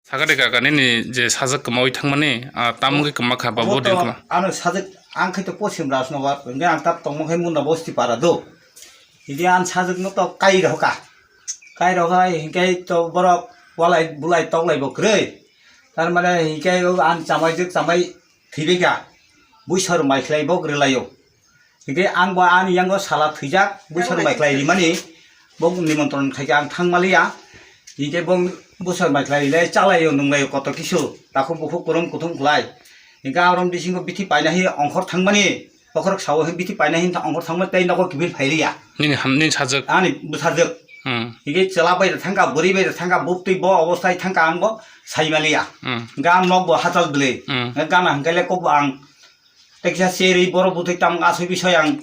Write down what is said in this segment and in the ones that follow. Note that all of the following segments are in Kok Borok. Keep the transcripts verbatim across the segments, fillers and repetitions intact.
Sakade kaka nini je sajak kwmawi thangmani, ah, tamo wngwi kwma kha ba bo din kwma. Ano sajak ang khai to posim ras no wat, nge ang tap tongmo khai munda bosti para do. Hidi an sajak no to kai roka. Kai roka hikai to borok walai bulai toklai bo kwrwi. Tar mane hikai o an chamai jik chamai thibika. Buisor mai khlai bo kwrwi laio. Hinkhe ang bo ani yango sala thwijak, buisor mai khlai rimani, bo nimontron khaikhe ang thangmaliya. Hinkhe bo buisor mai khlai rilai chalaio, nunglaio koto kisu, takhuk bukhuk kwrwng kuthum khlai. Hinkhe arom bisingo bithi paina hi ongkhor thangmani, bokhorok sao hi bithi paina hi ongkhor thangmani tei nogo kiphil phailiya. Nini ham, nini sajwk. Ani bwsajwk. Hmm. Hinkhe chwla bai da thangkha, bwrwi bai da thangkha, buk twi bo obostai thangkha ang bo saimaliya. Hmm. Hinkhe ang nok bo hachal bwlwi. Hmm. Gana hinkhe le kok bo ang Teksa cherwi borok bwtwi tamo aswk bisoi ang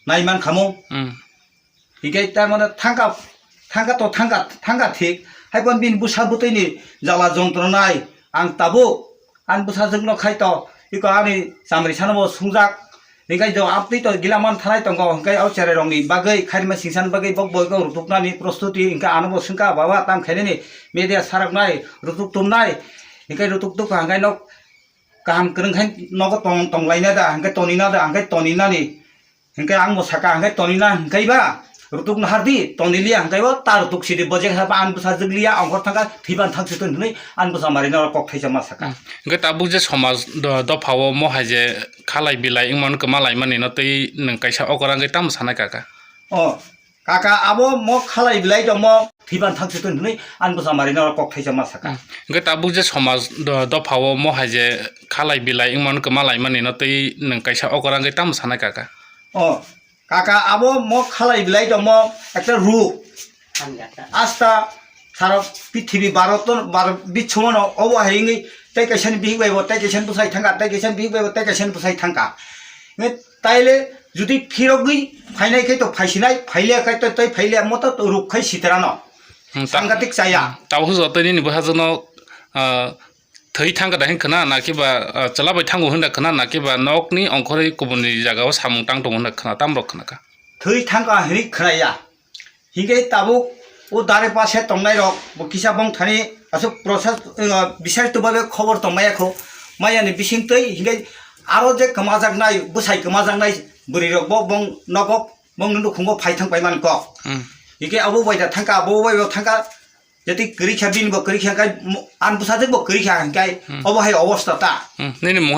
naiman khamu. Hmm. Hinkhe tar mane thangka, thangka to thangka, thangka thik. Hai kon bini bwsa bwtwini jala jontronai ang tabuk. Ang bwsajwkno khai to, iko ani chamri sanabo sungjak. Hinkhe jo amtwi to gila man thanai tongo. Hinkhe o cherai rokni bagwi, khairima singsan bagwi bok boiko rutuknani prostuti. Hinkhe anobo swngkha baba tam khainani media saraknai, rutuk tumnai. Hinkhe rutuk tukha hinkhe nok kaham kwrwng khai nogo tong, tonglaina da, hwnkhe tonina da, hwnkhe toninani. Hwnkhe ang bo saka, hwnkhe tonina hwnkhe ba rutuk nahardi, toniliya hwnkhe bo ta rutuk sidi, bo jekha ba ang bwsajwk liya, ongkhor thangkha, thwiban thang situn hwnwi ang bwsa marino kok thaisa ma saka. Hmm. Hwnkhe tabuk je somaj do-, dophao mo hai je khalai bilai wngmano kwma laimani no tei nwng kaisa okora hwnkhe tamo sanai kaka? O, kaka, abo mo khalai bilai tongmo, thwiban thang situn hwnwi ang bwsa marino kok thaisa ma saka. Hmm. Hwnkhe tabuk je somaj do-, dophao mo hai je khalai bilai wngmano kwma laimani no tei nwng kaisa okora wngwi tamo sanai kaka? O, kaka, abo mo khalai bilai tongmo ekta ruk. Asta sara pithibi bharoto, bharoto bichomano obo hai wngwi tei kaisani bihik bai bo, tei kaisani bwsai thangkha, tei kaisani bihik bai bo, tei kaisani bwsai thangkha. Nge taile jodi phirogwi phainai khe to phaisinai, phaile khe to tei phaile moto to ruk khai sitrano. Hmm, ta-, sangatik chaya. Tabuk joto nini bwsajwkno, ah, thwi thangkha da hin khna, na khe ba, ah, chwla bai thango hinda khna, na khe ba nokni ongkhorwi kubuni jagao samung tang tongo hinda khna, tamrok khna kha. Thwi thangkha hinwi khnaya. Hinkhe tabuk o dare pase tongnai rok bo kisa bong thani aswk process, uh, bisarito babe khobor tong maya kho, maya ni bising twi hinkhe aro je kwmajaknai, bwsai kwmajaknai bwrwi rok bo bong nogo bong nukhungo phai thang pai man kok. Hmm. Hinkhe abo bai da thangkha, abo bai bo thangkha, jeti kwrwi kha bini bo kwrwi kha, hinkhe mo-, an bwsajwk bo kwrwi kha hinkhe hmm, obo hai obosta ta. Hmm. Nini mungwi